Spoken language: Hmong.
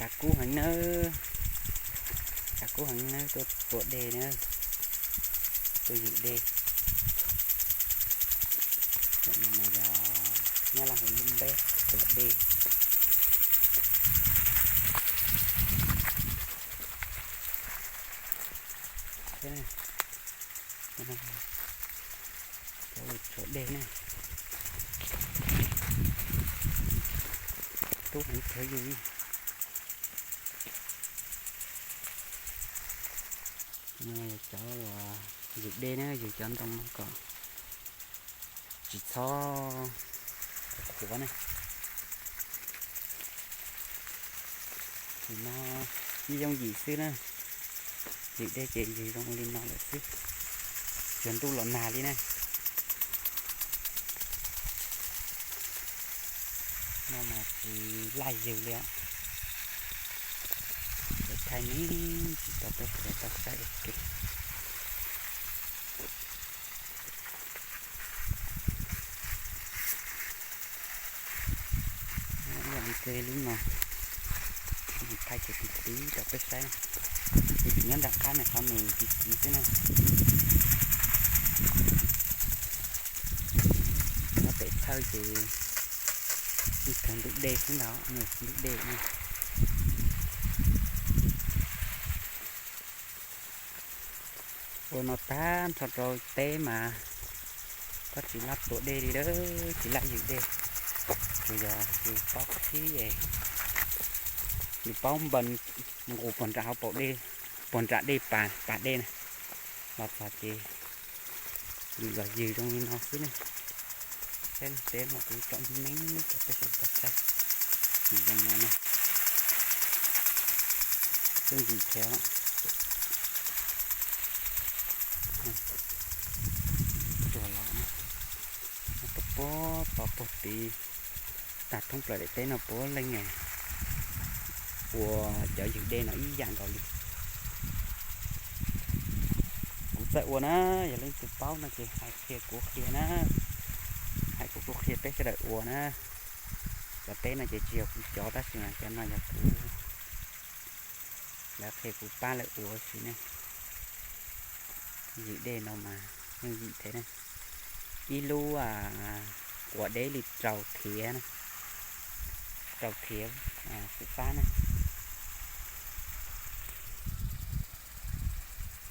Tag kub heev nawb, tag kub heev nawb, tuaj tua dej na, tuaj ywm dej. Ntawm no mas yog Nyab Laj hu lub npeb tua dej. Cov tua dej na, kub heev kawg yus. Cov uas ywm dej na, ywm cov ntoo no kom tsis txhob qhuav na. Nim no ib yooj yim xwb na, ywm dej ces ywm zoo li no lawm xwb, tsuas ntuj los nag li na. No mas tsis laj ywg li os. Ces thaij me ntsis rau peb sawv daws tau saib ua ke. Ib yam li lub no, thaij ces tiv tiv rau peb saib. Ces tseem nyob nram qab no, qhov nws tiv tiv xwb na. Nyob pem thawj ces ib tug ntug dej xwb ntag, nws ntug dej. Ua no tag nrho rau teb mas koj tsis laj tua dej li lawm, tsis laj ywm dej. Tsuas yog yus paub qhib es yus paub npas nqus puag nram hauv paus dej, puag nram dej pas, pas dej na, los txog ces yus los ywg zoo li no xwb ne. Saib teb mas kuv tsom meej rau peb sawv daws tau saib. Yus zoo no na, yooj yim thiab. Tsuag los, tau puag tod puag tid, tag thoob plaws daim teb no puav leej ua cov ywm dej no ib yam nkaus li. Kuv txawj ua na, yog leej twg paub no ces hais qhia kuv qhia na, hais kuv kuv qhia peb sawv daws ua na. Cov teb no ces tsis yog kuv cov tab sis mas cov no yog kuv, lawv qhia kuv pab lawv ua ua si ne. Ywm dej no mas yooj yim thiab ne. Ib lub ua deb li rau thiav, rau thiav xwm fab na.